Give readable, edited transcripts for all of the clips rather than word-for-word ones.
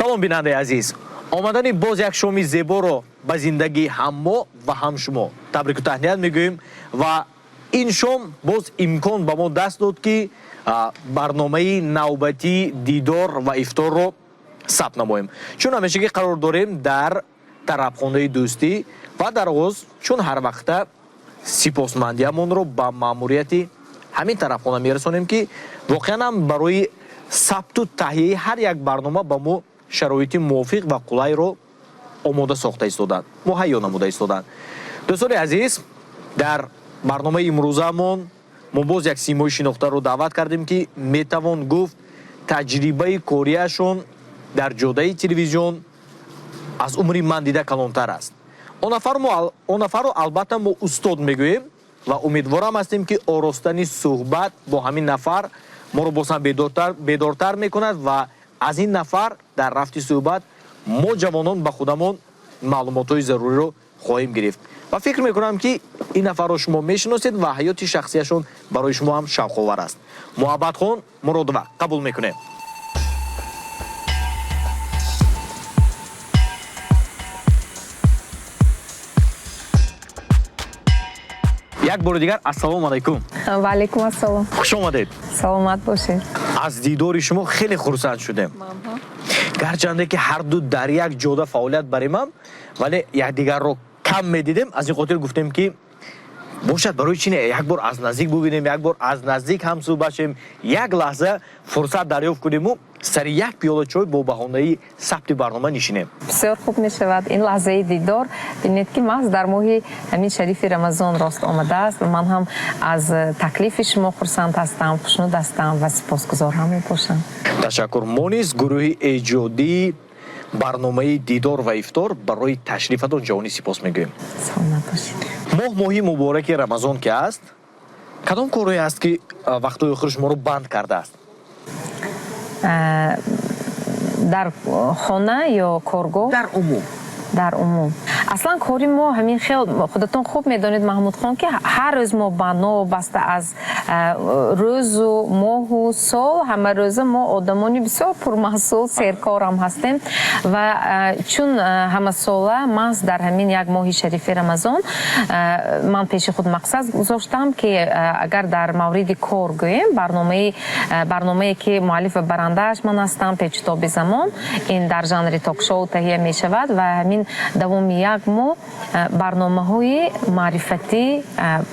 Салом, бинандаи азиз. Омадани боз як шоми зеборо ба зиндагии ҳам мо ва ҳам шумо табрику таҳният мегӯем ва ин шом боз имкон ба мо даст дод, ки барномаи навбатии «Дидор ва ифторро» сабт намоем. Чун ҳамешагӣ қарор дорем дар тарабхонаи «Дӯстӣ» ва дар оғоз, чун ҳар вақта, сипосмандиамонро ба маъмурияти ҳамин тарабхона мерасонем, ки воқеан ҳам барои сабту таҳияи ҳар як барнома ба мо шароити мувофиқ ва қулайро омода сохта истоданд, муҳайё намуда истоданд. Дӯстони азиз, дар барномаи имрӯзаамон мо боз як симои шинохтаро даъват кардем, ки метавон гуфт, таҷрибаи кориашон дар ҷодаи телевизион аз умри ман дида калонтар аст. Он нафарро албатта мо устод мегӯем ва умедворам ҳастем, ки оростани суҳбат бо ҳамин нафар моро боз ҳам бедортар мекунад ва аз ин нафар дар рафти суҳбат мо, ҷавонон, ба худамон маълумотҳои заруриро хоҳем гирифт. Ва фикр мекунам, ки ин нафарро шумо мешиносед ва ҳаёти шахсияшон барои шумо ҳам шавқовар аст. Муҳаббатхон Муродова қабул мекунем. Як бори дигар ассалому алайкум. Ва алайкум ассалом. Хуш омадед. Саломат бошед. Аз дидори шумо хеле хурсанд шудем. Гарчанде ки ҳарду дар як ҷода фаъолият баремам, вале якдигарро кам медидем. Аз ин хотир гуфтем, ки бошад, барои чи не, як бор аз наздик бубинем, як бор аз наздик ҳамсӯҳбат шавем, як лаҳза фурсат дарёфт кунему сари як пиёла чой бо баҳонаи сабти барнома нишинем. Бисёр хуб мешавад ин лаҳзаи дидор. Бинед, ки маҳз дар моҳи ҳамин шарифи Рамазон рост омадааст ва ман ҳам аз таклифи шумо хурсанд ҳастам, хушнуд ҳастам ва сипосгузор ҳам мебошам. Ташаккур. Мо низ, гурӯҳи эҷодии барномаи «Дидор ва ифтор», барои ташрифатон ҷавонӣ сипос мегӯем. Саломат бошед. Моҳ моҳи мубораки Рамазон ки аст, кадом корое аст, ки вақтҳои охир шуморо банд кардааст? Дар хона ё коргоҳ? Дар умум. Дар умум, аслан кори мо ҳамин хел, худатон хуб медонед, Маҳмудхон, ки ҳар рӯз мо новобаста аз рӯзу моҳу сол, ҳама рӯза мо одамони бисёр пурмаҳсул, серкорам ҳастем. Ва чун ҳамасола маҳз дар ҳамин як моҳи шарифи Рамазон ман пеши худ мақсад гузоштам, ки агар дар мавриди кор гӯем, барномае ки муаллиф ва барандааш ман ҳастам, «Печутоби замон», ин дар жанри ток-шоу таҳия мешавад ва ҳамин давоми як моҳ барномаҳои маърифатӣ,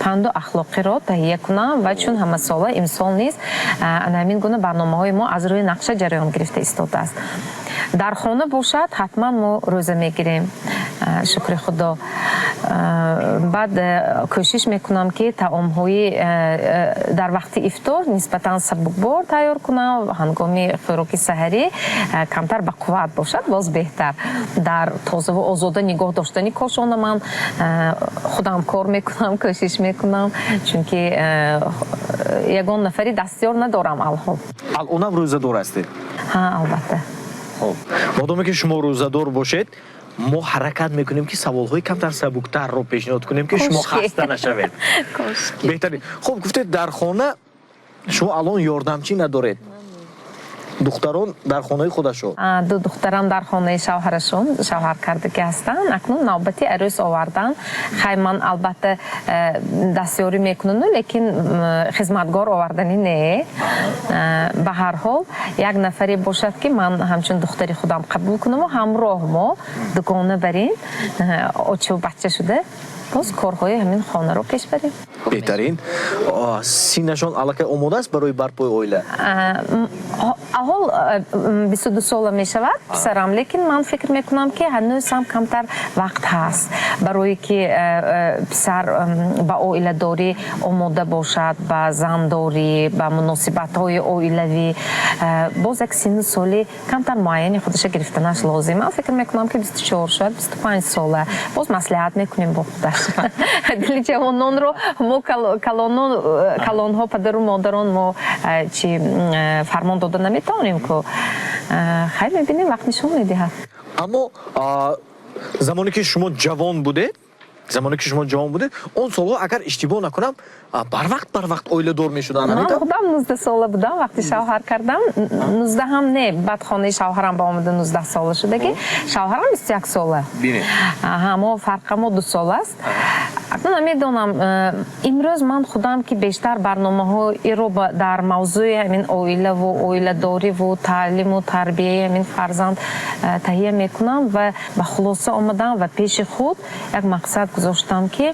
панду ахлоқиро таҳия кунам. Ва чун ҳамасола, имсол низ ана ҳамин гуна барномаҳои мо аз рӯи нақша ҷараён гирифта истодааст. Дар хона бошад, ҳатман мо рӯза мегирем, шукри Худо. Баъд кӯшиш мекунам, ки таомҳои дар вақти ифтор нисбатан сабукбор тайёр кунам, ҳангоми хӯроки саҳарӣ камтар ба қувват бошад, боз беҳтар. Дар тозаву озода нигоҳ доштани кошона ман худам кор мекунам, кӯшиш мекунам, чунки ягон нафари дастёр надорам алҳол. Алонам рӯзадор ҳастед? Ҳа, албатта. Хоб, модоме ки шумо рӯзадор бошед, мо ҳаракат мекунем, ки саволҳои камтар сабуктарро пешниҳод кунем, ки шумо хаста нашавед. Беҳтарин. Хуб, гуфтед, дар хона шумо алон ёрдамчӣ надоред, духтарон дар хонаи худашон. Ду духтарам дар хонаи шавҳарашон, шавҳар кардагӣ ҳастанд. Акнун навбати арӯс овардан. Хай, ман албатта дастёрӣ мекунану, лекин хизматгор оварданӣ не. Ба ҳар ҳол як нафаре бошад, ки ман ҳамчун духтари худам қабул кунаму ҳамроҳ мо дугона барем, очаву бача шуда, боз корҳои ҳамин хонаро пеш барем. Беҳтарин. Синнашон аллакай омода аст барои барпои оила? Алҳол 22 сола мешавад писарам, лекин ман фикр мекунам, ки ҳанӯз ҳам камтар вақт ҳаст барое ки писар ба оиладорӣ омода бошад, ба зандорӣ, ба муносибатҳои оилавӣ. Боз як синну соли камтар муайяни худаша гирифтанаш лозим. Ман фикр мекунам, ки 24, шояд 25 сола. Боз маслиҳат мекунем бо худаш. Дили ҷавононро мо калонҳо, падару модарон, мо чи фармон дода наметавонем ку. Хайр, мебинем, вақт нишон медиҳад. Аммо замоне ки шумо ҷавон будед, Замоне ки шумо ҷавон будед, он солҳо, агар иштибоҳ накунам, барвақт барвақт оиладор мешуданд. Ман худам 19 сола будам, вақти шавҳар кардам. 19 ҳам не, баъд хонаи шавҳарам ба омада 19 сола шудагӣ. Шавҳарам 21 сола. Мо фарқамо 2 сол аст. Акнун намедонам, имрӯз ман худам ки бештар барномаҳоиро дар мавзӯи ҳамин оилаву оиладориву таълиму тарбияи ҳамин фарзанд таҳия мекунам ва ба хулоса омадам ва пеши худ як мақсад гузоштам, ки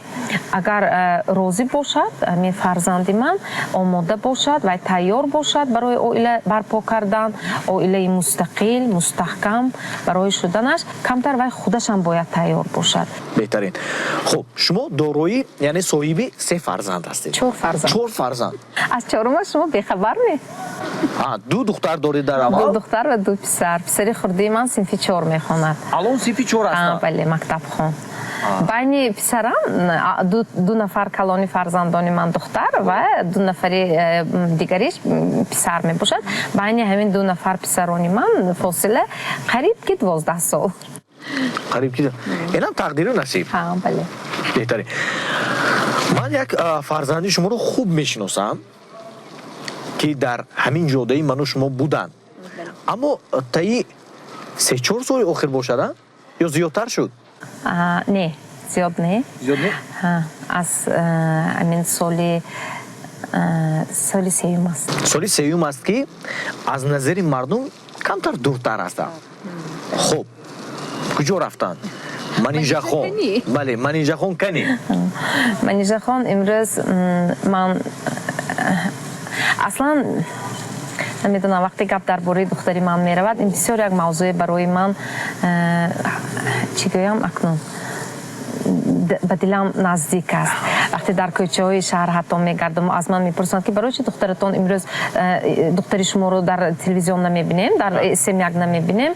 агар розӣ бошад, ҳамин фарзанди ман омода бошад ва тайёр бошад барои оила барпо кардан, оилаи мустақил, мустаҳкам барои шуданаш, камтар вай худашам бояд тайёр бошад. Беҳтарин. Хуб, шумо дорои, яъне соҳиби се фарзанд ҳастед. Чор фарзанд. Чор фарзанд. Аз чорума шумо бехабар ме? Ду духтар доред дар Ду аввал. духтар ва ду писар. Писари хурдии ман синфи чор мехонад. Алон синфи чор ҳастанд? Бале, мактабхон. Байни писарам ду нафар калони фарзандони ман духтар ва ду нафари дигариш писар мебошад. Байни ҳамин ду нафар писарони ман фосила қариб ки 12 сол. Қариб ки. Инам тақдиру насиб. Ҳа, бале. Беҳтарин. Ман як фарзанди шуморо хуб мешиносам, ки дар ҳамин ҷодаи ману шумо буданд, аммо таи 3-4 соли охир бошад, а? Ё зиёдтар шуд? Не, зиёд не. Зиёд не. Аз ҳамин соли сеюм аст. Соли сеюм аст, ки аз назари мардум камтар дуртар ҳастанд. Хуб, куҷо рафтанд Манижахон? Бале, Манижахон кани? Манижахон имрӯз, ман аслан намедонам, вақте гап дар бораи духтари ман меравад, ин бисёр як мавзӯе барои ман, чӣ гӯям, акнун ба дилам наздик аст. Вақте дар кӯчаҳои шаҳр ҳатто мегардам, аз ман мепурсанд, ки барои чи духтаратон имрӯз, духтари шуморо дар телевизион намебинем, дар СМ1 намебинем,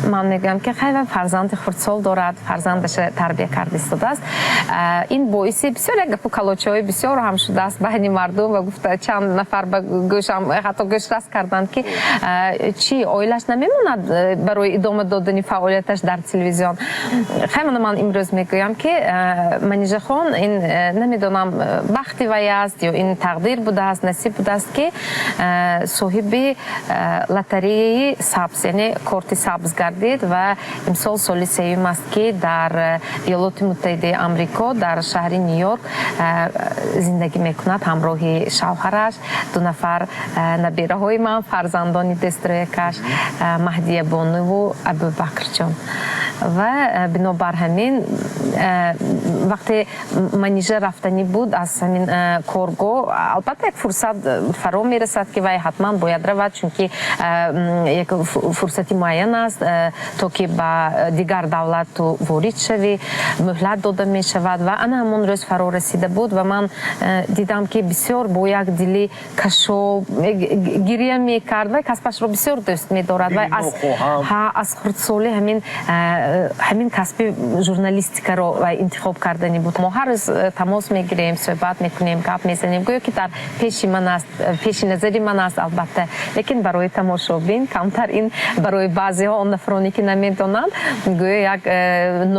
ман мегӯям, ки хай, вай фарзанди хурдсол дорад, фарзандаша тарбия карда истодааст. Ин боиси бисёр як гапу калочаҳои бисёр ҳам шудааст байни мардум ва гуфта чанд нафар ба гӯшам ҳатто гӯшрас карданд, ки чӣ, оилаш намемонад барои идома додани фаъолияташ дар телевизион. Хай, мана ман имрӯз мегӯям, ки Манижахон ин, намедонам, бахти вай аст ё ин тақдир будааст, насиб будааст, ки соҳиби лотареяи сабз, яъне корти сабз гардид ва имсол соли сеюм аст, ки дар Иёлоти Муттаҳидаи Амрико, дар шаҳри Ню Йорк зиндагӣ мекунад ҳамроҳи шавҳараш, ду нафар набераҳои ман, фарзандони дастроякаш, Маҳдиябонуву Абубакрҷон. Ва бинобар ҳамин, вақте Манижа рафтанӣ буд аз ҳамин коргоҳ, албатта, як фурсат фаро мерасад, ки вай ҳатман бояд равад, чунки як фурсати муайян аст, то ки ба дигар давлат ту ворид шавӣ, муҳлат дода мешавад. Ва ана ҳамон рӯз фаро расида буд ва ман дидам, ки бисёр бо як дили кашол гирия мекард. Вай касбашро бисёр дӯст медорад. Вай аз хурдсолӣ ҳамин касби журналистикаро вай интихоб карданӣ буд. Мо ҳар рӯз тамос мегирем, суҳбат мекунем, гап мезанем, гӯё ки дар пеши ман аст, пеши назари ман аст. Албатта, лекин барои тамошобин камтар, ин барои баъзеҳо, он нафароне ки намедонанд, гӯё як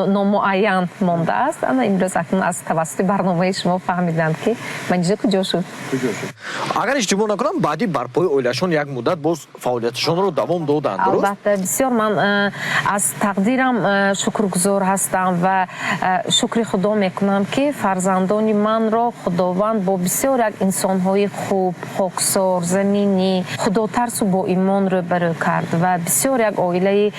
номуайян мондааст. Ана имрӯз акнун аз тавассути барномаи шумо фаҳмидам, ки Манижа куҷо шуд. Агар иштибоҳ накунам, баъди барпои оилашон як муддат боз фаъолияташонро давом доданд, дуруст? Албатта, бисёр ман аз тақдирам шукргузор ҳастам ва шукри Худо мекунам, ки фарзандони манро Худованд бо бисёр як инсонҳои хуб, хоксор, заминӣ, худотарсу боимон рӯбарӯ кард ва бисёр як оилаи,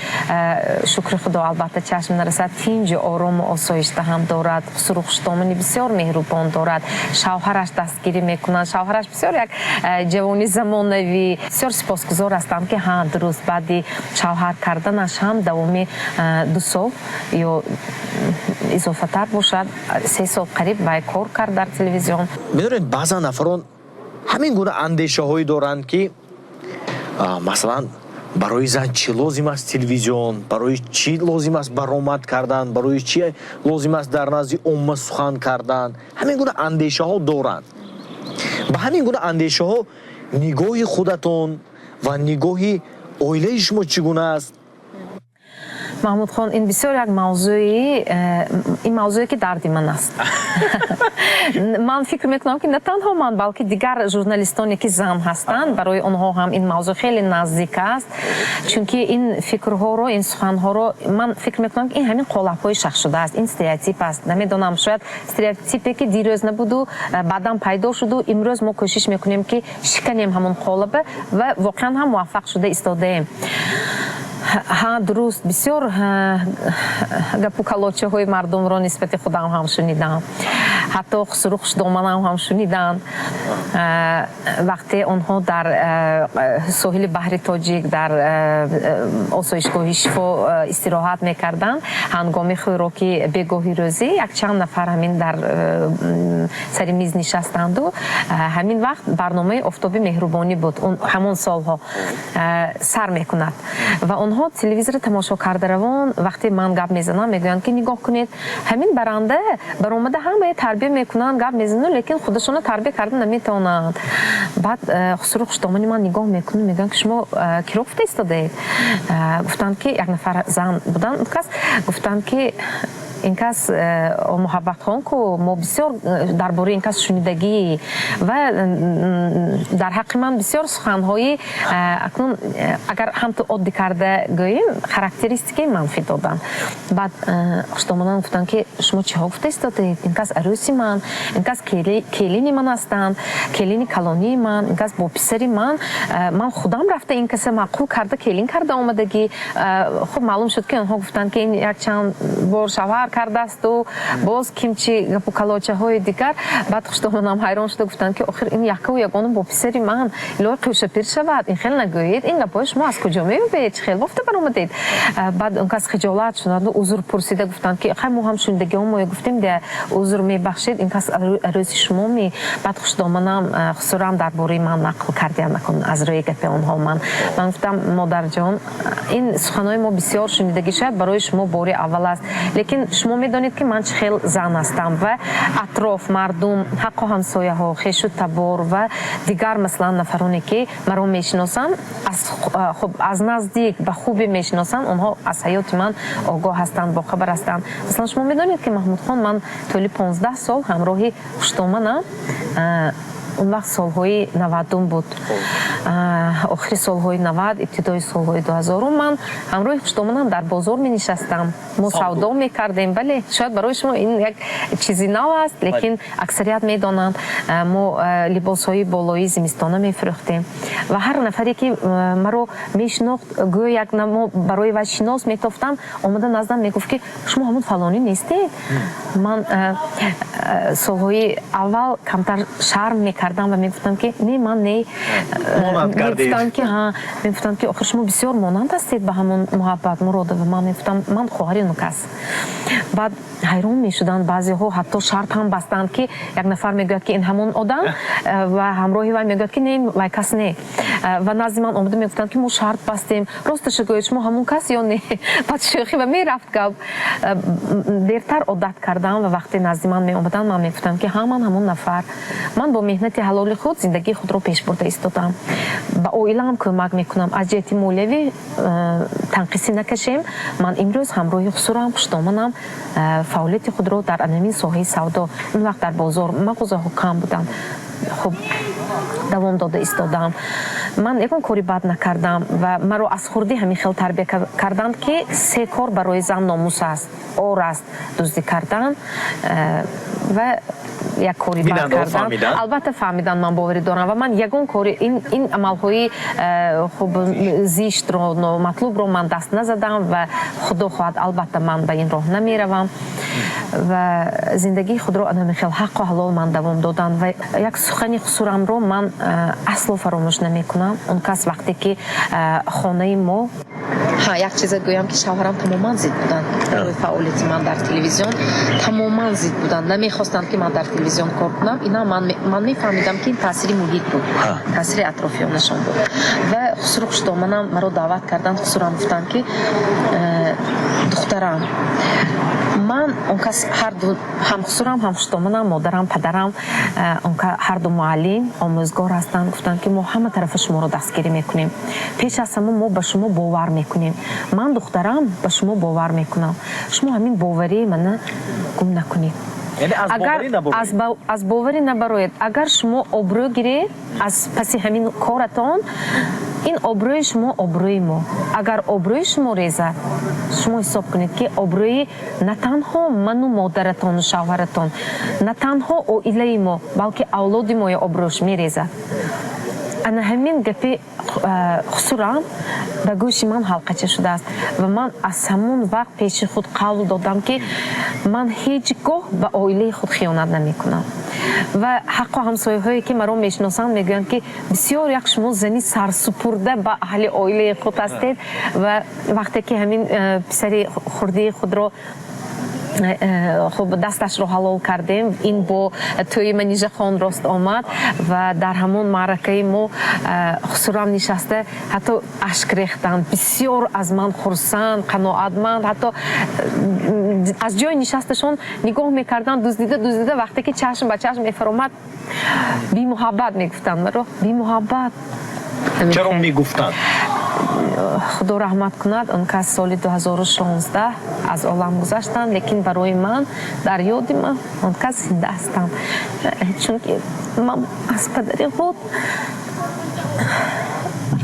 шукри Худо, албатта, чашм нарасад, тинҷу орому осоишта ҳам дорад, сурухуштомони бисёр меҳрубон дорад. Шавҳараш дастгирӣ мекунанд. Шавҳараш бисёр як ҷавони замонавӣ. Бисёр сипосгузор ҳастам, ки ҳа, дуруст, баъди шавҳар карданаш ҳам давоми 2 сол ё изофатар бошад, 3 сол қариб вай кор кард дар телевизион. Медонед, баъзан нафарон ҳамин гуна андешаҳое доранд, ки масалан, барои зан чӣ лозим аст телевизион, барои чӣ лозим аст баромад кардан, барои чӣ лозим аст дар назди омма сухан кардан. Ҳамин гуна андешаҳо доранд. Ба ҳамин гуна андешаҳо нигоҳи худатон ва нигоҳи оилаи шумо чӣ гуна аст? Маҳмудхон, ин бисёр як мавзӯи, ин мавзӯе, ки дарди ман аст. Ман фикр мекунам, ки на танҳо ман, балки дигар журналистоне, ки зан ҳастанд, барои онҳо ҳам ин мавзӯъ хеле наздик аст, чунки ин фикрҳоро, ин суханҳоро, ман фикр мекунам, ки ин ҳамин қолабҳои шахшуда аст, ин стереотип аст. Намедонам, шояд стереотипе, ки дирӯз набуду баъдан пайдо шуду имрӯз мо кӯшиш мекунем, ки шиканем ҳамон қолаба, ва воқеан ҳам муваффақ шуда истодаем. Ҳа, дуруст, бисёр гапу калочаҳои мардумро нисбати худам ҳам шунидам, ҳатто хусуру хушдоманам ҳам шуниданд. Вақте онҳо дар соҳили баҳри Тоҷик, дар осоишгоҳи Шифо истироҳат мекарданд, ҳангоми хӯроки бегоҳи рӯзӣ якчанд нафар ҳамин дар сари миз нишастанду ҳамин вақт барномаи «Офтоби меҳрубонӣ» буд, ҳамон солҳо сар мекунад, ва онҳо телевизорро тамошо карда равон, вақте ман гап мезанам, мегӯянд, ки нигоҳ кунед, ҳамин баранда баромада ҳамае тарбия мекунанд, гап мезананд, лекин худашонро тарбия карда наметавонанд. Баъд хусуру хушдомани ман нигоҳ мекунанд, мегӯянд, ки шумо киро гуфта истодаед? Гуфтанд, ки як нафар зан буданд, кас гуфтанд, ки ин кас Муҳаббатхон ку, мо бисёр дар бораи ин кас шунидагӣ, ва дар ҳаққи ман бисёр суханҳои, акнун агар ҳамту оддӣ карда гӯем, характеристикаи манфӣ доданд. Баъд хушдомонан гуфтанд, ки шумо чиҳо гуфта истодаед? Ин кас арӯси ман, ин кас келини ман ҳастанд, келини калонии ман, ин кас бо писари ман, ман худам рафта ин каса маъқул карда, келин карда омадагӣ. Хуб, маълум шуд, ки онҳо гуфтанд, ки ин якчанд бор шавҳар кардаасту боз кимчи гапу калочаҳои дигар. Баъд хушдомонам ҳайрон шуда гуфтанд, ки охир ин якаву ягона бо писари ман, илоҳи қӯшапир шавад, ин хел нагӯед, ин гапҳои шумо аз куҷо меёбед, чӣ хел бофта баромадед? Баъд он кас хиҷолат шуданд, узр пурсида гуфтанд, ки хай, мо ҳам шунидагиҳо мо гуфтем де, узр мебахшед, ин кас арӯси шумо ми? Баъд хушдоманам, хусурам дар бораи ман нақл кардиям аз рӯи гапи онҳо. Ман гуфтам: модарҷон, ин суханҳои мо бисёр шунидагӣ, шояд барои шумо бори аввал аст, лекин шумо медонед, ки ман чӣ хел зан ҳастам ва атроф мардум, ҳаққу ҳамсояҳо, хешу табор ва дигар, масалан, нафароне, ки маро мешиносанд, хуб, аз наздик ба хубе мешиносанд, онҳо аз ҳаёти ман огоҳ ҳастанд, бохабар ҳастанд. Масалан, шумо медонед, ки, Маҳмудхон, ман тӯли 15 сол ҳамроҳи хуштоманам, он вақт солҳои 90-ум буд, охири солҳои 90, ибтидои солҳои 2000-ум, ман ҳамроҳи хуштоманам дар бозор менишастам, мо савдо мекардем. Бале, шояд барои шумо ин як чизи нав аст, лекин аксарият медонанд. Мо либосҳои болоии зимистона мефурӯхтем ва ҳар нафаре, ки маро мешинохт, гӯё як намо барои вай шинос метофтам, омада наздам мегуфт, ки шумо ҳамон фалонӣ нестед? Ман солҳои аввал камтар шарм мекардам ва мегуфтам, ки не, ман не. Мегуфтам, ки ҳа, мегуфтам, ки охир шумо бисёр монанд ҳастед ба ҳамон Муҳаббат Муродова. Ман мегуфтам: ман хоҳари он кас. Баъд ҳайрон мешуданд баъзеҳо, ҳатто шарт ҳам бастанд, ки як нафар мегӯяд, ки ин ҳамон одам, ва ҳамроҳи вай мегӯяд, ки не, вай кас не. Ва назди ман омада мегуфтанд, ки мо шарт бастем, росташа гӯед, шумо ҳамон кас ё не? Баъд шӯхӣ ва мерафт гап. Дертар одат кардам ва вақте назди ман меомаданд, ман мегуфтам, ки ҳа, ман ҳамон нафар, ман бо меҳнати ҳалоли худ зиндагии худро пеш бурда истодам, ба оилаам кӯмак мекунам, аз ҷиҳати молиявӣ танқисӣ накашем. Ман имрӯз ҳамроҳи хусурам, хуштоманам фаъолияти худро дар анамин соҳаи савдо, он вақт дар бозор мағозаҳо кам буданд, хуб давом дода истодам. Ман ягон кори бад накардам ва маро аз хурдӣ ҳамин хел тарбия карданд, ки се кор барои зан номус аст, ор аст: дуздӣ кардан ва як кори бад кардан. Албатта, фаҳмидан, ман боварӣ дорам, ва ман ягон кори ин амалҳои хуб, зиштро, номатлубро ман даст назадам ва худо хоҳад, албатта, ман ба ин роҳ намеравам ва зиндагии худро ҳамин хел ҳаққу ҳалол ман давом додам. Ва як сухани хусурамро ман асло фаромӯш намекунам. Он кас вақте ки хонаи мо Ҳа, як чиза гӯям, ки шавҳарам тамоман зид буданд барои фаъолияти ман дар телевизион, тамоман зид буданд, намехостанд, ки ман дар телевизион кор кунам. Ина ман мефаҳмидам, ки ин таъсири муҳит буд, таъсири атрофиёнашон буд. Ва хусуру хуштоманам маро даъват карданд. Хусурам гуфтанд, ки духтарам Ман он кас ҳарду, ҳам хусурам, ҳам хуштоманам, модарам, падарам, он ҳарду муаллим, омӯзгор ҳастанд. Гуфтанд, ки мо ҳама тарафа шуморо дастгирӣ мекунем. Пеш аз ҳама мо ба шумо бовар мекунем. Ман, духтарам, ба шумо бовар мекунам. Шумо ҳамин боварии мана гум накунед. Аз боварӣ набароед. Агар шумо обрӯ гиред аз паси ҳамин коратон, ин обрӯи шумо обрӯи мо. Агар обрӯи шумо резад, шумо ҳисоб кунед, ки обрӯи на танҳо ману модаратону шавҳаратон, на танҳо оилаи мо, балки авлоди моя обрӯш мерезад. Ана ҳамин гапи хусурам ба гӯши ман ҳалқача шудааст ва ман аз ҳамон вақт пеши худ қавл додам, ки ман ҳеҷ гоҳ ба оилаи худ хиёнат намекунам. Ва ҳаққу ҳамсояҳое, ки маро мешиносанд, мегӯянд, ки бисёр як шумо зани сарсупурда ба аҳли оилаи худ ҳастед. Ва вақте ки ҳамин писари хурдии худро, хуб, дасташро ҳалол кардем, ин бо тӯи Манижахон рост омад ва дар ҳамон маъракаи мо хусурам нишаста, ҳатто ашк рехтанд. Бисёр аз ман хурсанд, қаноатманд, ҳатто аз ҷои нишасташон нигоҳ мекарданд дуздида, дуздида. Вақте ки чашм ба чашм мефаромад, бимуҳаббат мегуфтанд маро, бимуҳаббат. Чаро мегуфтанд? Худо раҳмат кунад, он кас соли 2016 аз олам гузаштанд, лекин барои ман, дар ёди ман он кас зинда ҳастанд, чунки ман аз падари худ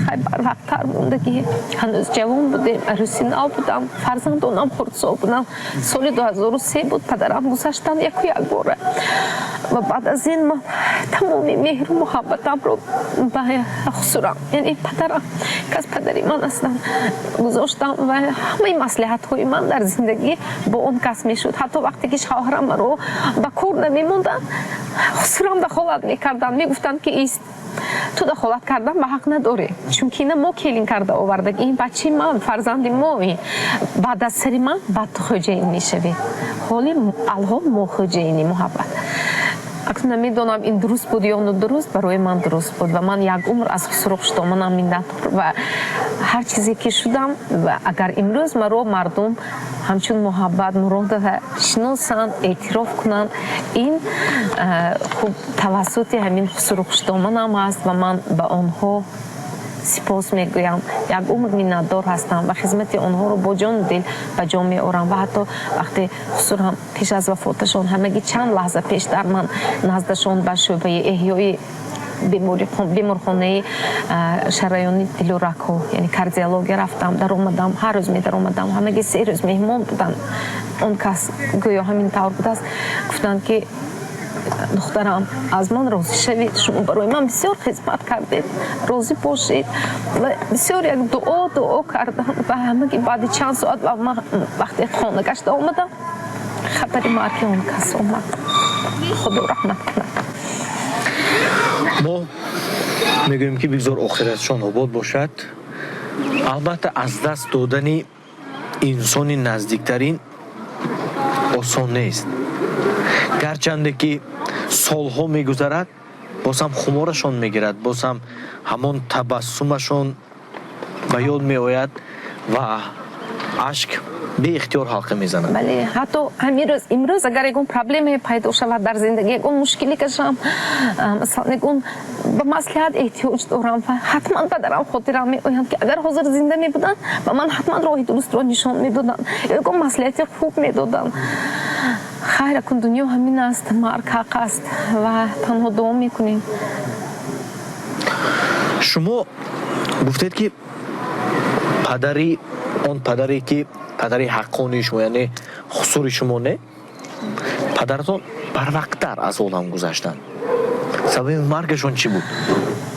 хай барвақттар мондагӣ, ҳанӯз ҷавон будем, арӯси нав будам, фарзандонам хурдсол будам. Соли 2003 буд падарам гузаштанд яку якбора. Ва баъд аз ин ман тамоми меҳру муҳаббатамро ба хусурам, яъне падарам, кас падари ман ҳастанд, гузоштам ва ҳамаи маслиҳатҳои ман дар зиндагӣ бо он кас мешуд. Ҳатто вақте ки шавҳарам маро ба кор намемонданд, хусурам дахолат мекарданд, мегуфтанд, ки ист, ту дахолат кардан ба ҳақ надорӣ, чунки ина мо келин карда овардаг, ин бачаи ман, фарзанди мо, баъд аз сари ман баъд ту хоҷаин мешавӣ. Ҳоли алҳол мо хоҷаини муҳаббат. Акнун намедонам, ин дуруст буд ё нодуруст. Барои ман дуруст буд ва ман як умр аз хусуру хуштоманам миннатдор ва ҳар чизе ки шудам ва агар имрӯз маро мардум ҳамчун Муҳаббат Муродова шиносанд, эътироф кунанд, ин хуб тавассути ҳамин хусуру хуштоманам ҳаст ва ман ба онҳо сипос мегӯям, як умр миннатдор ҳастам ва хизмати онҳоро бо ҷону дил ба ҷо меорам. Ва ҳатто вақте хусурам пеш аз вафоташон, ҳамагӣ чанд лаҳза пештар, ман наздашон ба шӯъбаи эҳёи беморхонаи шараёни дилу рагҳо, яъне кардиология, рафтам, даромадам, ҳар рӯз медаромадам, ҳамагӣ 3 рӯз меҳмон буданд он кас, гӯё ҳамин тавр будааст. Гуфтанд, ки духтарам, аз ман розӣ шавед, шумо барои ман бисёр хизмат кардед, розӣ бошед. Ва бисёр як дуо кардам ва ҳамагӣ баъди чанд соат ва ман вақте хона гашта омадам, хабари марги он кас омад. Худо раҳмат кунад. Мо мегӯем, ки бигзор охиратшон обод бошад. Албатта, аз даст додани инсони наздиктарин осон нест. Гарчанде ки солҳо мегузарад, боз ҳам хуморашон мегирад, боз ҳам ҳамон табассумашон ба ёд меояд ва ашк беихтиёр ҳалқа мезанад. Бале, ҳатто ҳамин рӯз, имрӯз агар ягон проблемае пайдо шавад дар зиндагӣ, ягон мушкилӣ кашам, масалан, ягон ба маслиҳат эҳтиёҷ дорам ва ҳатман падарам хотирам меоянд, ки агар ҳозир зинда мебуданд, ба ман ҳатман роҳи дурустро нишон медоданд, ягон маслиҳати хуб медоданд. Хайр, акун дунё ҳамин аст, марг ҳақ аст ва танҳо дуо мекунем. Шумо гуфтед, ки падари он падаре, ки падари ҳаққонии шумо, яъне хусури шумо, не, падаратон барвақттар аз олам гузаштанд. Сабаби маргашон чӣ буд?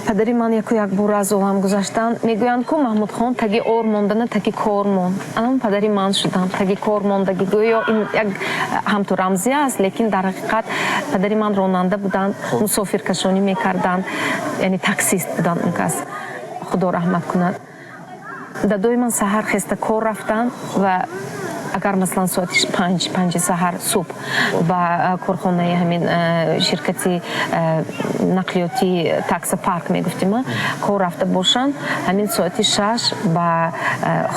Падари ман яку якбора аз олам гузаштанд. Мегӯянд ку, Маҳмудхон, таги ор мондана, таги кор монд. Анам падари ман шуданд таги кор мондагӣ. Гӯё ин як ҳамту рамзӣ аст, лекин дар ҳақиқат падари ман ронанда буданд, мусофиркашонӣ мекарданд, яъне таксист буданд он кас, Худо раҳмат кунад. Дадои ман саҳар хеста кор рафтанд ва агар, масалан, соати 5, 5-и саҳар, субҳ ба корхонаи ҳамин ширкати нақлиётии таксопарк мегуфтем, кор рафта бошанд, ҳамин соати 6 ба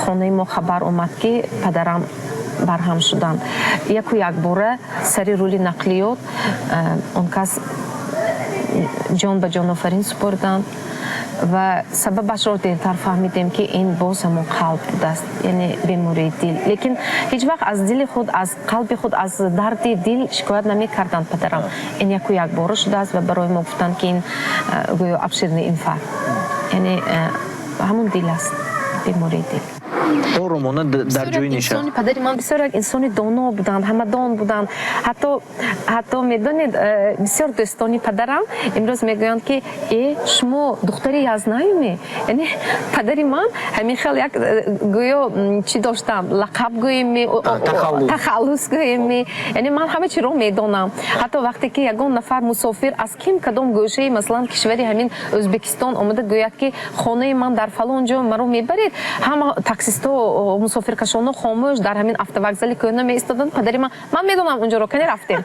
хонаи мо хабар омад, ки падарам Барҳам шуданд. Яку якбора сари рули нақлиёт он кас ҷон ба ҷонофарин супорданд ва сабабашро дертар фаҳмидем, ки ин боз ҳамон қалб будааст, яъне бемории дил. Лекин ҳеҷ вақт аз дили худ, аз қалби худ, аз дарди дил шикоят намекарданд падарам. Ин яку якбора шудааст ва барои мо гуфтанд, ки ин гӯё обширный инфаркт, яъне ҳамон дил аст, бемории дил. Оромона дар ҷои нишаст. Падари ман бисёр як инсони доно буданд, ҳамадон буданд. Ҳатто медонед, бисёр дӯстони падарам имрӯз мегӯянд, ки э, шумо духтари я знаю ме? Яъне падари ман ҳамин хел як гӯё чӣ доштам, лақаб гӯем, тахаллус гӯем, яъне ман ҳама чиро медонам. Ҳатто вақте ки ягон нафар мусофир аз ким кадом гӯшаи, масалан, кишвари ҳамин Ӯзбекистон омада гӯяд, ки хонаи ман дар фалон ҷо, маро мебаред, ҳама таксистҳо, мусофиркашоно хомӯш дар ҳамин автовокзали кӯҳна меистоданд. Падари ман: «Ман медонам унҷоро, кане рафтем».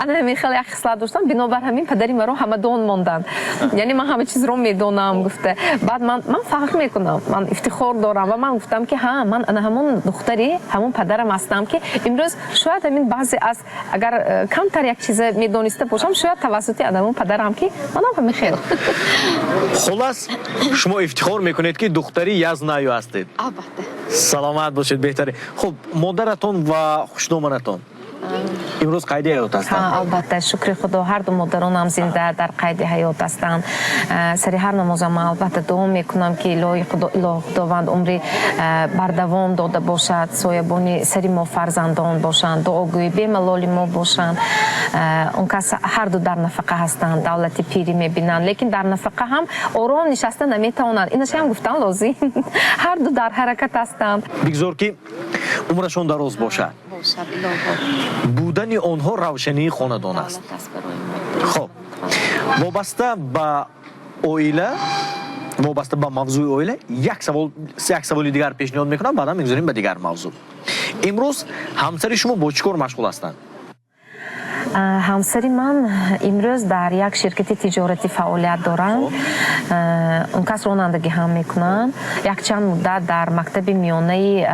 Ана ҳамин хеле як хислат доштам. Бинобар ҳамин падари маро ҳамадон монданд, яъне ман ҳама чизро медонам гуфта. Баъд ман фахр мекунам, ман ифтихор дорам ва ман гуфтам, ки ҳа, ман ана ҳамон духтари ҳамон падарам ҳастам, ки имрӯз шояд ҳамин баъзе аз агар камтар як чиза медониста бошам, шояд тавассути ана ҳамон падарам, ки манам ҳамин хел. Хулас, шумо ифтихор мекунед, ки духтари я знаю ҳастед. Албатта. Саломат бошед, беҳтаре. Хуб, модаратон ва хушноманатон имрӯз қайди ҳаёт ҳастанд? Албатта, шукри Худо, ҳарду модаронам зинда, дар қайди ҳаёт ҳастанд. Сари ҳар намозам ман албатта дуо мекунам, ки илоҳи Худованд умри бардавом дода бошад, соябони сари мо фарзандон бошанд, дуогӯи бемалоли мо бошанд. Он кас ҳарду дар нафақа ҳастанд, давлати пирӣ мебинанд, лекин дар нафақа ҳам ором нишаста наметавонанд. Инашам гуфтан лозим, ҳарду дар ҳаракат ҳастанд. Бигзор, ки умрашон дароз бошад. Бошад, илоҳо. Будани онҳо равшании хонадон аст. Давлат аст барои мо. Хуб, вобаста ба оила, вобаста ба мавзӯи оила як савол, як саволи дигар пешниҳод мекунам, баъдан мегузорем ба дигар мавзӯъ. Имрӯз ҳамсари шумо бо чӣ кор машғул ҳастанд? Ҳамсари ман имрӯз дар як ширкати тиҷоратӣ фаъолият доранд. Он кас ронандагӣ ҳам мекунанд. Якчанд муддат дар мактаби миёнаи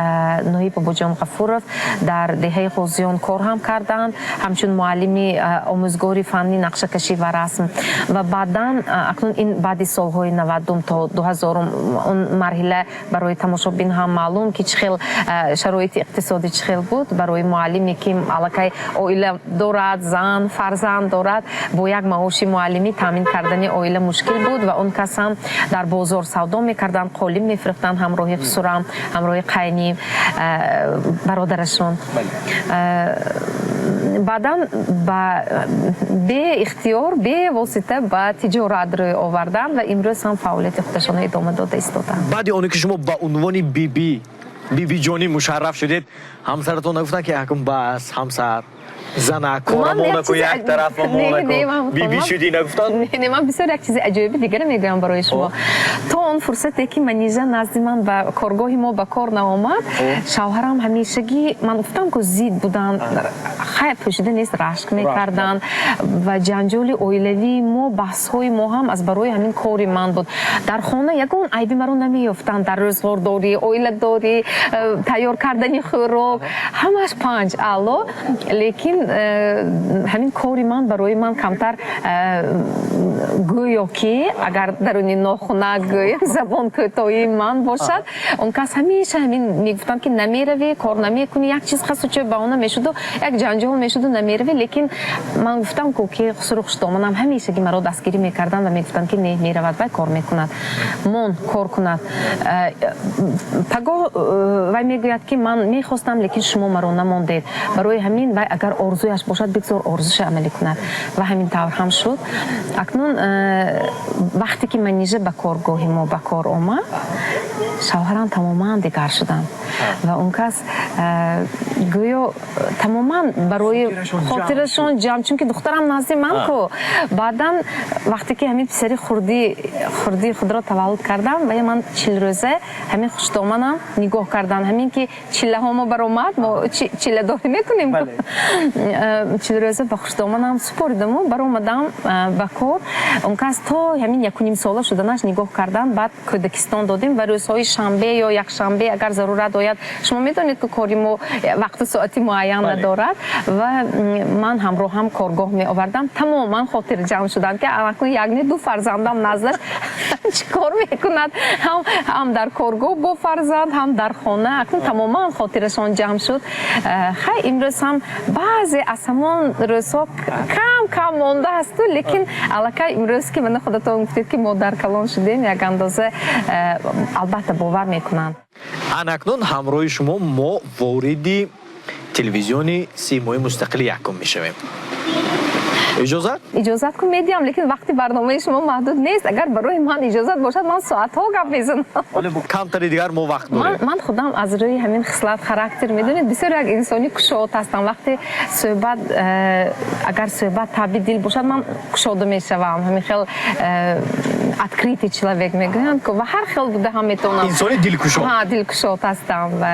ноҳияи Бобоҷон Ғафуров дар деҳаи Ғозиён кор ҳам карданд, ҳамчун муаллими омӯзгори фанни нақшакашӣ ва расм. Ва баъдан, акнун ин баъди солҳои 90-ум то 2000-ум, он марҳила барои тамошобин ҳам маълум, ки чӣ хел шароити иқтисодӣ чӣ хел буд. Барои муаллиме, ки аллакай оила дорад, зан, фарзанд дорад, бо як маоши муаллимӣ таъмин кардани оила мушкил буд. Ва он кас ҳам дар бозор савдо мекарданд, қолин мефурӯхтанд ҳамроҳи хусурам, ҳамроҳи қайни бародарашон. Баъдан ба беихтиёр, бевосита ба тиҷорат рӯй оварданд ва имрӯз ҳам фаъолияти худашонро идома дода истоданд. Баъди оне ки шумо ба унвони биби, бибиҷонӣ мушарраф шудед, ҳамсаратон нагуфтанд, ки акун бас, ҳамсар, зана, корамонаку як тараф мамонаку, биби шудӣ, нагуфтанд? Не, ман бисёр як чизи аҷоиби дигаре мегӯям барои шумо. То он фурсате ки Манижа назди ман ба коргоҳи мо ба кор наомад, шавҳарам ҳамешагӣ, ман гуфтам ку, зид буданд. Хайр, пӯшида нест, рашк мекарданд ва ҷанҷоли оилавии мо, баҳсҳои мо ҳам аз барои ҳамин кори ман буд. Дар хона ягон айби маро намеёфтанд: дар рӯзғордорӣ, оиладорӣ, тайёр кардани хӯрок, ҳамаш панҷ аъло. Лекин ҳамин кори ман барои ман камтар гӯё ки агар даруни нохунак гӯям, забон кӯтоҳии ман бошад. Он кас ҳамеша ҳамин мегуфтанд, ки намеравӣ, кор намекунӣ, як чиз хасу чӯ баҳона мешуду як ҷанҷол мешуду, намеравӣ. Лекин ман гуфтам ку, ки хусуру хушдоманам ҳамешагӣ маро дастгирӣ мекарданд ва мегуфтанд, ки не, меравад, вай кор мекунад, мон кор кунад. Пагоҳ вай мегӯяд, ки ман мехостам, лекин шумо маро намондед. Барои ҳамин вай агар орзуяш бошад, бигзор орзуша амалӣ кунад. Ва ҳамин тавр ҳам шуд. Акнун вақте ки Манижа ба коргоҳи мо ба кор омад, шавҳарам тамоман дигар шуданд ва он кас гӯё тамоман барои хотирашон ҷамъ, чунки духтарам назди ман ку. Баъдан вақте ки ҳамин писари хурдии худро таваллуд кардам ва ман 40 рӯза ҳамин хушдоманам нигоҳ кардан, ҳамин ки чиллаҳо мо баромад, мо чилладорӣ мекунем, 40 рӯза ба хушдоманам супоридаму баромадам ба кор. Он кас то ҳамин 1,5 сола шуданаш нигоҳ кардан, баъд кӯдакистон додем ва рӯзҳои Рӯзҳои шанбе ё якшанбе агар зарурат ояд, шумо медонед, ки кори мо вақту соати муайян надорад, ва ман ҳамроҳам коргоҳ меовардам. Тамоман хотирҷамъ шудам, ки аллакун як не, ду фарзандам наздаш чӣ кор мекунад, ҳам дар коргоҳ бо фарзанд, ҳам дар хона. Акнун тамоман хотирашон ҷамъ шуд. Хай, имрӯз ҳам баъзе аз ҳамон рӯзҳо кам кам мондаасту, лекин аллакай имрӯз, ки мана худатон гуфтед, ки модар калон шудем, як андоза албатта бовар мекунанд. Анакнун ҳамроҳи шумо мо вориди телевизиони Симои мустақили якум мешавем. Иҷозат? Иҷозат ку медиҳам, лекин вақти барномаи шумо маҳдуд нест. Агар барои ман иҷозат бошад, ман соатҳо гап мезанам. Камтари дигар мо вақт дорем. Ман худам аз рӯи ҳамин хислат, характер, медонед, бисёр як инсони кушод ҳастам. Вақте суҳбат, агар суҳбат таби дил бошад, ман кушода мешавам. Ҳамин хел открытый человек мегӯянд ку, ва ҳар хел буда ҳам метавонам. Инсони дилкушод. Ҳа, дилкушод ҳастам ва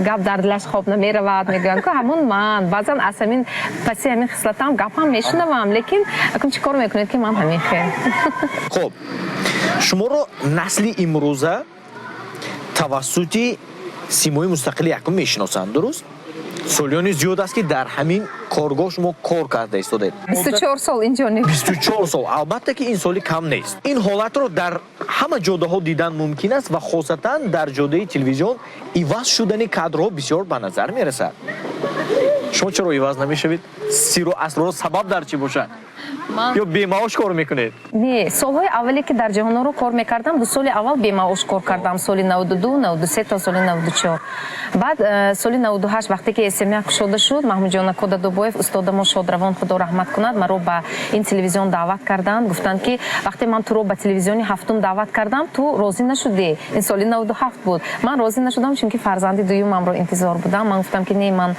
гап дар дилаш хоб намеравад, мегӯянд ку, ҳамон ман. Баъзан аз ҳамин паси ҳамин хислатам гап ҳам мешунавам, лекин акун чӣ кор мекунед, ки ман ҳамин хел. Хуб, шуморо насли имрӯза тавассути Симои мустақили якум мешиносанд, дуруст? Солиёни зиёд аст, ки дар ҳамин коргоҳ шумо кор карда истодед. 24 сол инҷо. 24 сол, албатта, ки ин соли кам нест. Ин ҳолатро дар ҳама ҷодаҳо дидан мумкин аст ва хосатан дар ҷодаи телевизион иваз шудани кадрҳо бисёр ба назар мерасад. Шумо чаро иваз намешавед? Сиру асрору сабаб дар чӣ бошад? Ё бемаош кор мекунед? Не, солҳои аввале, ки дар Ҷаҳоноро кор мекардам, 2 соли аввал бемаош кор кардам, соли 92, 93 то соли 94. Баъд соли 98, вақте ки СМЯ кушода шуд, Маҳмудҷон ако Дадобоев, устодамо шодравон, худо раҳмат кунад, маро ба ин телевизион даъват карданд. Гуфтанд, ки вақте ман туро ба телевизиони ҳафтум даъват кардам, ту розӣ нашудӣ. Ин соли 97 буд. Ман розӣ нашудам, чунки фарзанди дуюмамро интизор будам. Ман гуфтам, ки не, ман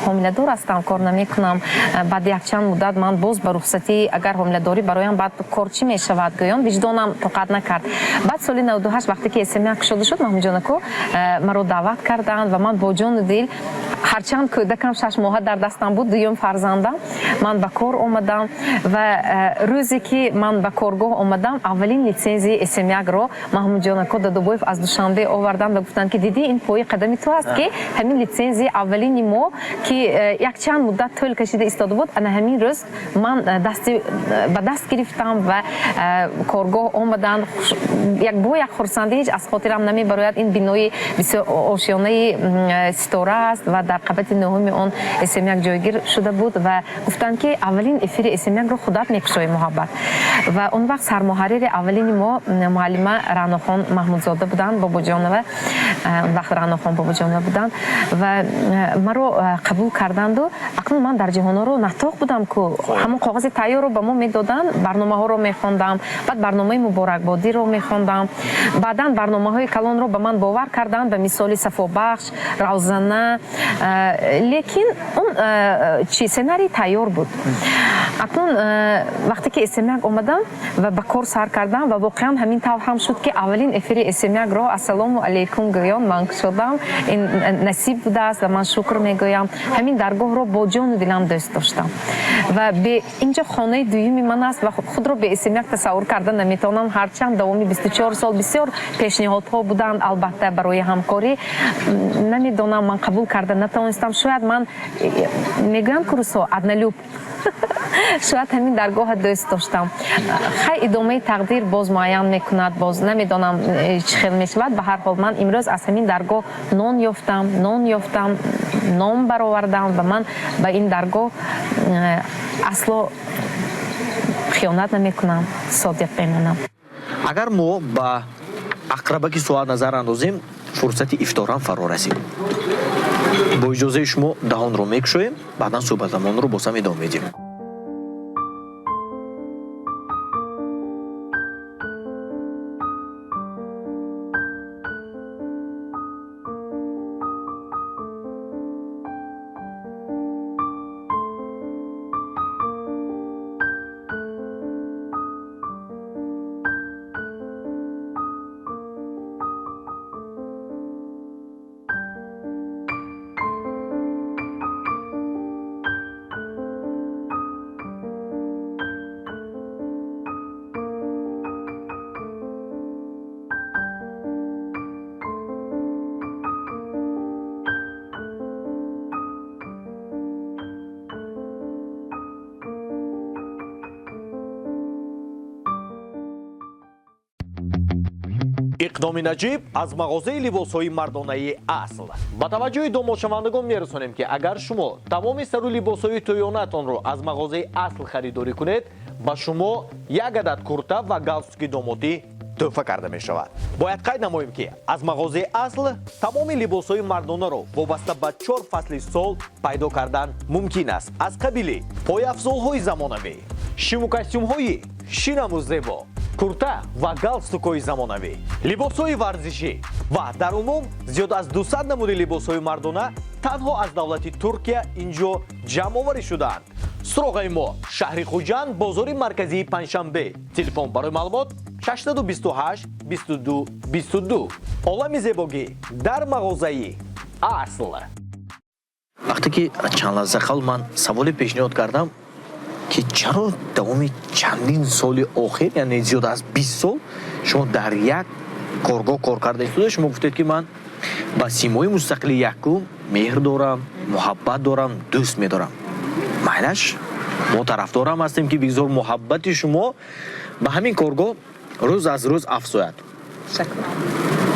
ҳомиладор ҳастам, кор намекунам. Баъд якчанд муддат ман боз ба рухсатӣ, агар ҳомиладорӣ бароям, баъд кор чӣ мешавад, гӯён виҷдонам тоқат накард. Баъд соли 98, вақте ки СМЯ кушода шуд, Маҳмудҷон ако маро даъват карданд ва ман бо ҷону дил, ҳарчанд кӯдакам 6 моҳа дар дастам буд, дуюм фарзандам, ман ба кор омадам. Ва рӯзе ки ман ба коргоҳ омадам, аввалин литсензияи СМЯкро Маҳмудҷон ако Дадобоев аз Душанбе оварданд ва гуфтанд, ки дидӣ, ин пои қадами ту аст, ки ҳамин литсензияи аввалини мо, ки якчанд муддат тӯл кашида истода буд, ана ҳамин рӯз ман ба даст гирифтам ва коргоҳ омаданд. Бо як хурсандӣ, ҳеҷ аз хотирам намебарояд. Ин бинои бисёр ошёнаи Ситора аст ва дар қабати нӯҳуми он СМЯк ҷойгир шуда буд. Ва гуфтанд, ки аввалин эфири СМЯкро худат мекушоӣ, Муҳаббат. Ва он вақт сармуҳаррири аввалини мо муаллима Раънохон Маҳмудзода буданд, Бобоҷонова. Он вақт Раънохон Бобоҷонова буданд ва маро қабул карданду. Акнун ман дар Ҷаҳоноро наттоқ будам ку, ҳамон коғази тайёрро ба мо медоданд, барномаҳоро мехондам, баъд барномаи муборакбодиро мехондам, баъдан барномаҳои калонро ба ман бовар карданд, ба мисоли Сафобахш, Равзана, лекин он чи сценарий тайёр буд. Акнун вақте ки СМЯк омадам ва ба кор сар кардам, ва воқеан ҳамин тавр ҳам шуд, ки аввалин эфири СМЯкро ассалому алайкум гӯён ман кушодам. Ин насиб будааст ва ман шукр мегӯям. Ҳамин даргоҳро бо ҷону дилам дӯст доштам ва инҷо хонаи дуюми ман аст ва худро бе СМЯк тасаввур карда наметавонам. Ҳарчанд давоми 24 сол бисёр пешниҳодҳо буданд, албатта, барои ҳамкорӣ, намедонам, ман қабул карда натавонистам. Шояд ман, мегӯянд ку русҳо, однолюб, шояд ҳамин даргоҳа дӯст доштам. Хай, идомаи тақдир боз муайян мекунад, боз намедонам, чӣ хел мешавад. Ба ҳар ҳол, ман имрӯз аз ҳамин даргоҳ нон ёфтам, нон ёфтам, ном баровардам ва ман ба ин даргоҳ асло хиёнат намекунам, содиқ мемонам. Агар мо ба ақрабаки соат назар андозем, фурсати ифторам фаро расид. Бо иҷозаи шумо даҳонро мекушоем, баъдан суҳбатамонро бозам идома медиҳем. Иқдоми наҷиб аз мағозаи либосҳои мардонаи «Асл». Ба таваҷҷӯҳи домодшавандагон мерасонем, ки агар шумо тамоми сару либосҳои тӯёнаатонро аз мағозаи «Асл» харидорӣ кунед, ба шумо як адад курта ва галстуки домодӣ тӯҳфа карда мешавад. Бояд қайд намоем, ки аз мағозаи «Асл» тамоми либосҳои мардонаро вобаста ба чор фасли сол пайдо кардан мумкин аст, аз қабили пойафзолҳои замонавӣ, шиму костюмҳои шинаму зебо, курта ва галстукҳои замонавӣ, либосҳои варзишӣ ва дар умум зиёд аз 200 намуди либосҳои мардона танҳо аз давлати Туркия инҷо ҷамъоварӣ шудаанд. Суроғаи мо: шаҳри Хуҷанд, бозори марказии Панҷшанбе. Телефон барои маълумот: 628 22 22. Олами зебогӣ дар мағозаи «Асл». Вақте ки чанд лаҳза қабл ман саволе пешниҳод кардам, ки чаро давоми чандин соли охир, яъне зиёд аз 20 сол, шумо дар як коргоҳ кор карда истода, шумо гуфтед, ки ман ба Симои мустақили якум меҳр дорам, муҳаббат дорам, дӯст медорам. Майлаш, мо тарафдорам ҳастем, ки бигзор муҳаббати шумо ба ҳамин коргоҳ рӯз аз рӯз афзояд.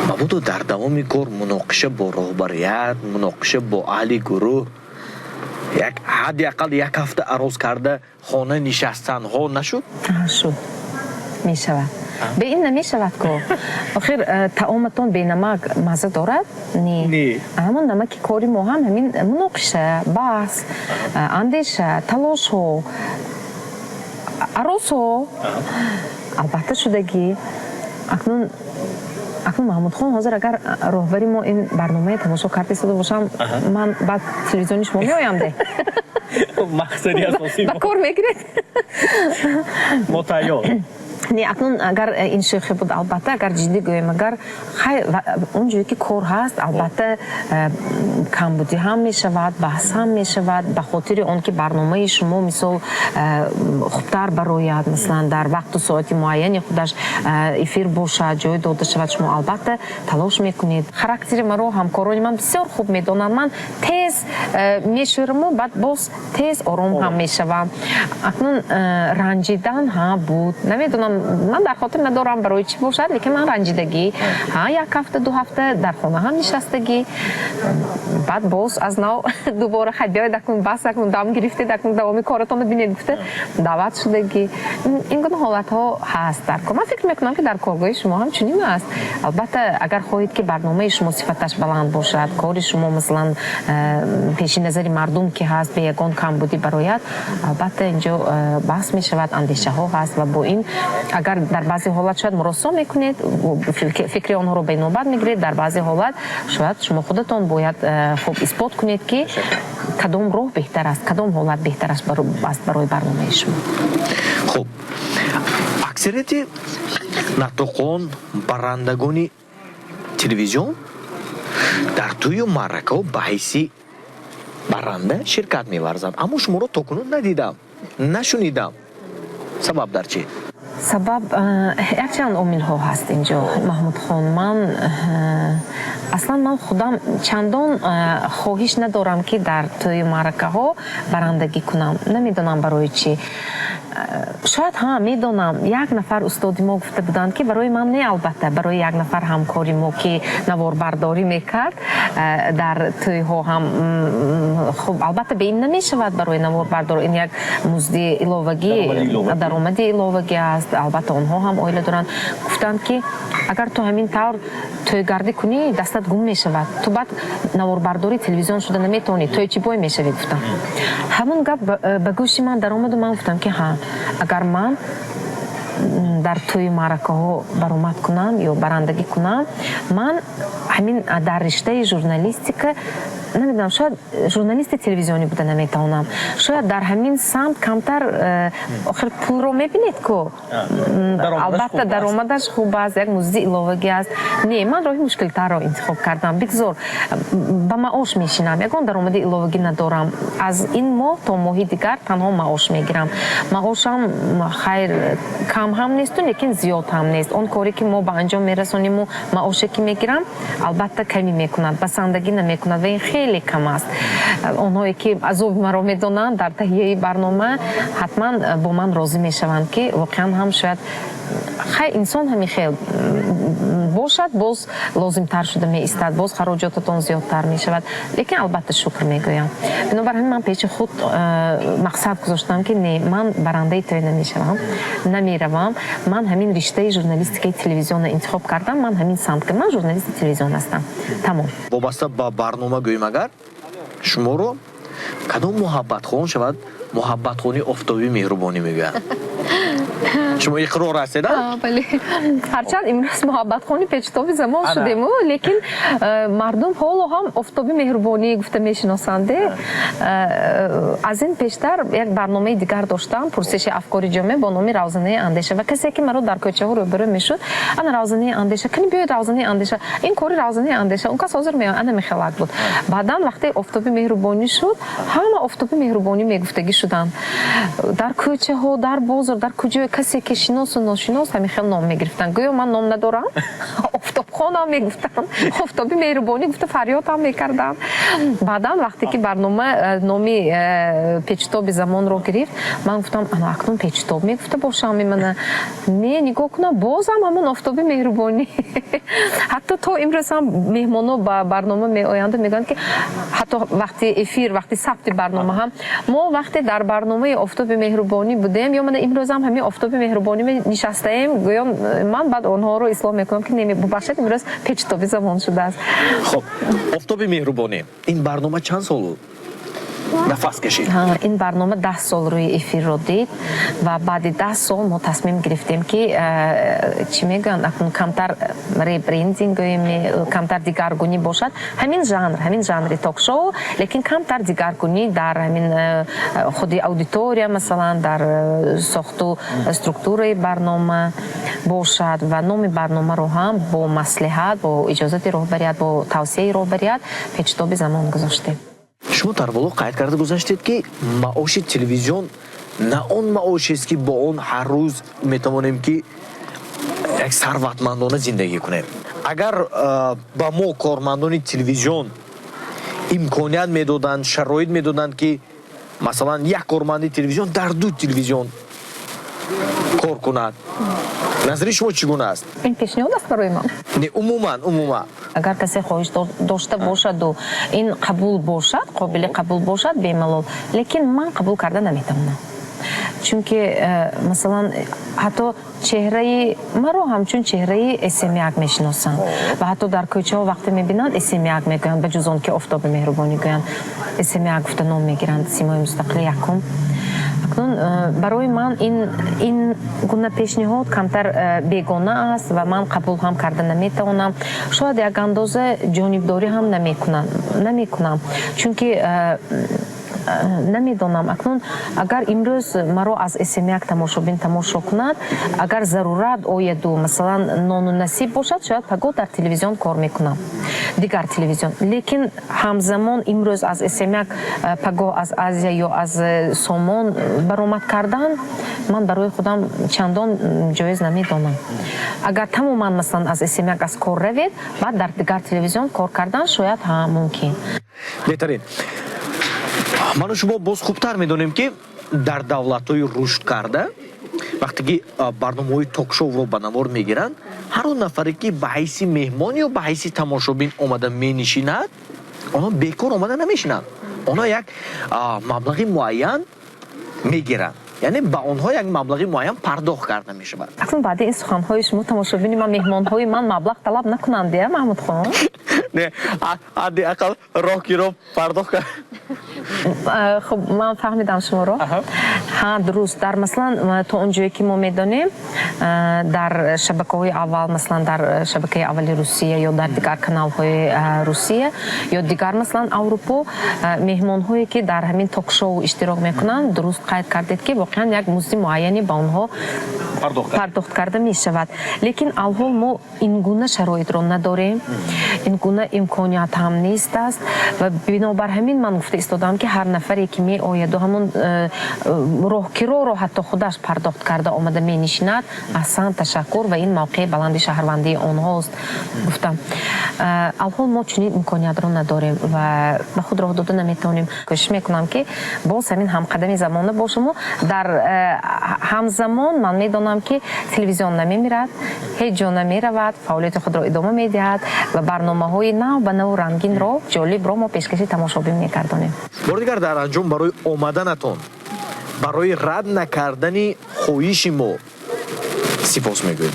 Мабодо дар давоми кор муноқиша бо роҳбарият, муноқиша бо аҳли гурӯҳ, як ҳадди ақал як ҳафта ароз карда хона нишастанҳо нашуд? Шуд, мешавад, бе ин намешавад ко. Охир таоматон бенамак мазза дорад? Не. Ҳамон намаки кори мо ҳам ҳамин муноқиша, баҳс, андеша, талошҳо, арозҳо албатта шудагӣ. Акнун, Маҳмудхон, ҳозир агар роҳбари мо ин барномаи тамошо карда истода бошам, ман баъд телевизиони шумо меоям де. Мақсади асосӣ. Ба кор мегиред? Мо тайёр. Не, акнун агар ин шӯхӣ буд, албатта, агар ҷиддӣ гӯем, агар хай, он ҷое ки кор ҳаст, албатта, камбудӣ ҳам мешавад, баҳс ҳам мешавад, ба хотири он ки барномаи шумо, мисол, хубтар барояд, масалан, дар вақту соати муайяни худаш эфир бошад, ҷой дода шавад, шумо албатта талош мекунед. Характери маро ҳамкорони ман бисёр хуб медонанд. Ман тез мешӯраму баъд боз тез ором ҳам мешавам. Акнун ранҷидан ҳа буд, намедонам, ман дар хотир надорам, барои чӣ бошад, лекин ман ранҷидагӣ ҳа, як ҳафта, 2 ҳафта дар хона ҳам нишастагӣ, баъд боз аз нав дубора хай, биёед, акнун бас, акнун дам гирифтед, акнун давоми коратонро бинед гуфта даъват шудагӣ. Ин гуна ҳолатҳо ҳаст дар кор. Ман фикр мекунам, ки дар коргоҳи шумо ҳам чунин аст. Албатта, агар хоҳед, ки барномаи шумо сифаташ баланд бошад, кори шумо, масалан, пеши назари мардум ки ҳаст, бе ягон камбудӣ барояд, албатта, инҷо баҳс мешавад, андешаҳо ҳаст ва бо ин агар дар баъзе ҳолат шояд муросо мекунед, фикри онҳоро ба инобат мегиред, дар баъзе ҳолат шояд шумо худатон бояд хуб исбот кунед, ки кадом роҳ беҳтар аст, кадом ҳолат беҳтар аст барои барномаи шумо. Хуб, аксарияти наттоқон, барандагони телевизион дар тӯю маъракаҳо ба ҳайси баранда ширкат меварзанд, аммо шуморо то кунун надидам, нашунидам. Сабаб дар чӣ? Сабаб якчанд омилҳо ҳаст инҷо, Маҳмудхон. Ман аслан ман худам чандон хоҳиш надорам, ки дар тӯю маъракаҳо барандагӣ кунам. Намедонам, барои чӣ. Шояд, ҳа, медонам, як нафар устоди мо гуфта буданд, ки барои ман не, албатта, барои як нафар ҳамкори мо, ки наворбардорӣ мекард дар тӯйҳо ҳам. Хуб, албатта, бе ин намешавад. Барои наворбардор ин як музди иловагӣ, даромади иловагӣ аст. Албатта, онҳо ҳам оила доранд. Гуфтанд, ки агар ту ҳамин тавр тӯйгардӣ кунӣ, дастат гум мешавад, ту баъд наворбардори телевизион шуда наметавонӣ, тӯйчибой мешавӣ, гуфтам. Ҳамон гап ба гӯши ман даромаду ман гуфтам, ки ҳа, агар ман дар тӯи маъракаҳо баромад кунам ё барандагӣ кунам, ман ҳамин дар риштаи журналистика, намедонам, шояд журналисти телевизионӣ буда наметавонам, шояд дар ҳамин самт камтар. Охир пулро мебинед ку, албатта, даромадаш хуб аст, як музди иловагӣ аст. Не, ман роҳи мушкилтарро интихоб кардам. Бигзор ба маош мешинам, ягон даромади иловагӣ надорам, аз ин моҳ то моҳи дигар танҳо маош мегирам. Маошам хайр, кам ҳам несту, лекин зиёд ҳам нест. Он коре ки мо ба анҷом мерасониму маоше ки мегирам, албатта, камӣ мекунад, басандагӣ намекунад ва ин хеле кам аст. Онҳое ки азоби маро медонанд дар таҳияи барнома, ҳатман бо ман розӣ мешаванд, ки воқеан ҳам шояд, хай, инсон ҳамин хел. Бошад, боз лозимтар шуда меистад, боз хароҷотатон зиёдтар мешавад, лекин албатта шукр мегӯям. Бинобар ҳамин ман пеши худ мақсад гузоштам, ки не, ман барандаи тӯй намешавам, намеравам. Ман ҳамин риштаи журналистикаи телевизионро интихоб кардам, ман ҳамин самт, ман журналисти телевизион ҳастам, тамом. Вобаста ба барнома гӯем, агар шуморо кадом муҳаббатхон шавад, муҳаббатхони Офтоби Меҳрубонӣ мегӯянд, шумо иқрор ҳастед? Бале, ҳарчанд имрӯз муҳаббатхони Печитоби замон шудему, лекин мардум ҳоло ҳам Офтоби Меҳрубонӣ гуфта мешиносанд. Аз ин пештар як барномаи дигар доштам, пурсиши афкори ҷомеа бо номи Равзанаи андеша, ва касе ки маро дар кӯчаҳо рӯбарӯ мешуд: «Ана Равзанаи андеша, кани биёед, Равзанаи андеша, ин кори Равзанаи андеша, он кас ҳозир меояд», ана мехелак буд. Баъдан вақте Офтоби Меҳрубонӣ шуд, ҳама Офтоби Меҳрубонӣ мегуфтагӣ шуданд. Дар кӯчаҳо, дар бозор, дар куҷое касе ки шиносу ношинос ҳамин хел ном мегирифтанд. Гӯё ман ном надорам, Офтобхонам мегуфтанд, Офтоби Меҳрубонӣ гуфта фарёдам мекарданд. Баъдан вақте ки барнома номи Печитоби замонро гирифт, ман гуфтам: «Ана акнун Печитоб мегуфта бошам мана». Не, нигоҳ кунам, бозам ҳамон Офтоби Меҳрубонӣ. Ҳатто то имрӯз ҳам меҳмоно ба барнома меоянду мегӯянд, ки ҳатто вақти эфир, вақти сабти барнома ҳам: «Мо вақте дар барномаи Офтоби Меҳрубонӣ будем» ё «Мана имрӯзам ҳамин Офтоби Меҳрубонӣ нишастаем», гӯё. Ман баъд онҳоро ислоҳ мекунам, ки бубахшед, имрӯз Печитоби замон шудааст. Хуб, Офтоби Меҳрубонӣ, ин барнома чанд сол нафас кашид? Ин барнома 10 сол рӯи эфирро дид ва баъди 10 сол мо тасмим гирифтем, ки чӣ мегӯянд, акнун камтар ребрендинг гӯем, камтар дигаргунӣ бошад. Ҳамин жанр, ҳамин жанри ток-шоу, лекин камтар дигаргунӣ дар ҳамин худи аудитория, масалан, дар сохту структураи барнома бошад. Ва номи барномаро ҳам бо маслиҳат, бо иҷозати роҳбарият, бо тавсияи роҳбарият Печитоби замон гузоштем. Шумо дар боло қайд карда гузаштед, ки маоши телевизион на он маошест, ки бо он ҳар рӯз метавонем, ки як сарватмандона зиндагӣ кунем. Агар ба мо, кормандони телевизион, имконият медоданд, шароит медоданд, ки масалан як корманди телевизион дар ду телевизион кор кунад, назари шумо чӣ гуна аст? Ин пешниҳод аст барои ман? Не, умуман, умуман. Агар касе хоҳиш дошта бошаду ин қабул бошад, қобили қабул бошад, бемалол, лекин ман қабул карда наметавонам, чунки масалан, ҳатто чеҳраи маро ҳамчун чеҳраи СМ1 мешиносанд ва ҳатто дар кӯчаҳо вақте мебинанд, СМ1 мегӯянд. Ба ҷуз он ки Офтоби Меҳрубонӣ гӯянд, СМ1 гуфта ном мегиранд, Симои мустақили якум. Акнун барои ман ин гуна пешниҳод камтар бегона аст ва ман қабул ҳам карда наметавонам. Шояд як андоза ҷонибдорӣ ҳам намекунам, чунки намедонам, акнун агар имрӯз маро аз СМ1 тамошобин тамошо кунад, агар зарурат ояду, масалан, нону насиб бошад, шояд пагоҳ дар телевизион кор мекунам, дигар телевизион, лекин ҳамзамон имрӯз аз СМ1, пагоҳ аз Азия ё аз Сомон баромад кардан ман барои худам чандон ҷоиз намедонам. Агар тамоман, масалан, аз СМ1 аз кор равед, баъд дар дигар телевизион кор кардан шояд ҳа, мумкин. Беҳтарин. Ману шумо боз хубтар медонем, ки дар давлатҳои рушд карда, вақте ки барномаҳои ток-шоуро ба навор мегиранд, ҳар он нафаре ки ба ҳайси меҳмон ё ба ҳайси тамошобин омада менишинад, онҳо бекор омада намешинанд, онҳо як маблағи муайян мегиранд, яъне ба онҳо як маблағи муайян пардохт карда мешавад. Акнун баъди ин суханҳои шумо тамошобини ман, меҳмонҳои ман маблағ талаб накунанд, я, Маҳмудхон? Не, ҳадди ақал роҳкиро пардохт кард. Хуб, ман фаҳмидам шуморо. Ҳа, дуруст. Дар, масалан, то он ҷое ки мо медонем, дар шабакаҳои аввал, масалан, дар шабакаи аввали Русия ё дар дигар каналҳои Русия ё дигар, масалан, Аврупо, меҳмонҳое ки дар ҳамин ток-шоу иштирок мекунанд, дуруст қайд кардед, ки воқеан як музди муайяне ба онҳо пардохт карда мешавад. Лекин алҳол мо ин гуна шароитро надорем, ин гуна имконият ҳам нест аст ва бинобар ҳамин ман гуфта истодам, ки ҳар нафаре ки меояду ҳамон роҳкироро ҳатто худаш пардохт карда омада менишинад, аҳсан, ташаккур, ва ин мавқеи баланди шаҳрвандии онҳост, гуфтам. Алҳол мо чунин имкониятро надорем ва ба худ роҳ дода наметавонем. Кӯшиш мекунам, ки боз ҳамин ҳамқадами замона бошаму дар ҳамзамон ман медонам. медонам, ки телевизион намемирад, ҳеҷ ҷо намеравад, фаъолияти худро идома медиҳад ва барномаҳои нав ба наву рангинро, ҷолибро мо пешкаши тамошобин мегардонем. Бори дигар дар анҷом барои омаданатон, барои рад накардани хоҳиши мо сипос мегӯем.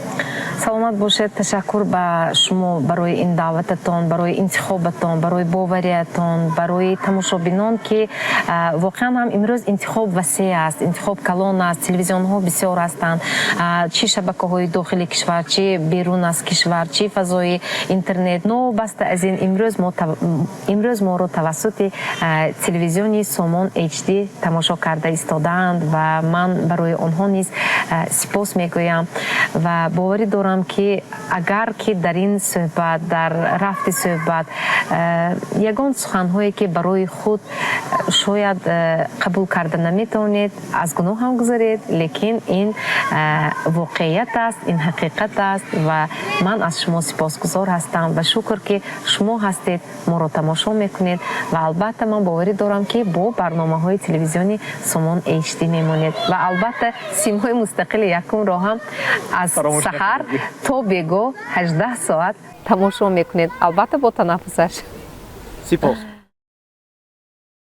Саломат бошед. Ташаккур ба шумо барои ин даъвататон, барои интихобатон, барои бовариятон, барои тамошобинон, ки воқеан ҳам имрӯз интихоб васеъ аст, интихоб калон аст, телевизионҳо бисёр ҳастанд, чӣ шабакаҳои дохили кишвар, чӣ берун аз кишвар, чӣ фазои интернет. Новобаста аз ин, имрӯз моро тавассути телевизиони Сомон HD тамошо карда истодаанд ва ман барои онҳо низ сипос мегӯям ва боварӣ дорам, ки агар ки дар ин суҳбат, дар рафти суҳбат ягон суханҳое, ки барои худ шояд қабул карда наметавонед, аз гуноҳ ҳам гузаред, лекин ин воқеият аст, ин ҳақиқат аст. Ва ман аз шумо сипосгузор ҳастам ва шукр, ки шумо ҳастед, моро тамошо мекунед ва албатта ман боварӣ дорам, ки бо барномаҳои телевизиони Сомон HD мемонед ва албатта Симои мустақили якумро ҳам аз саҳар то бегоҳ 18 соат тамошо мекунед, албатта бо танаффусаш. Сипос.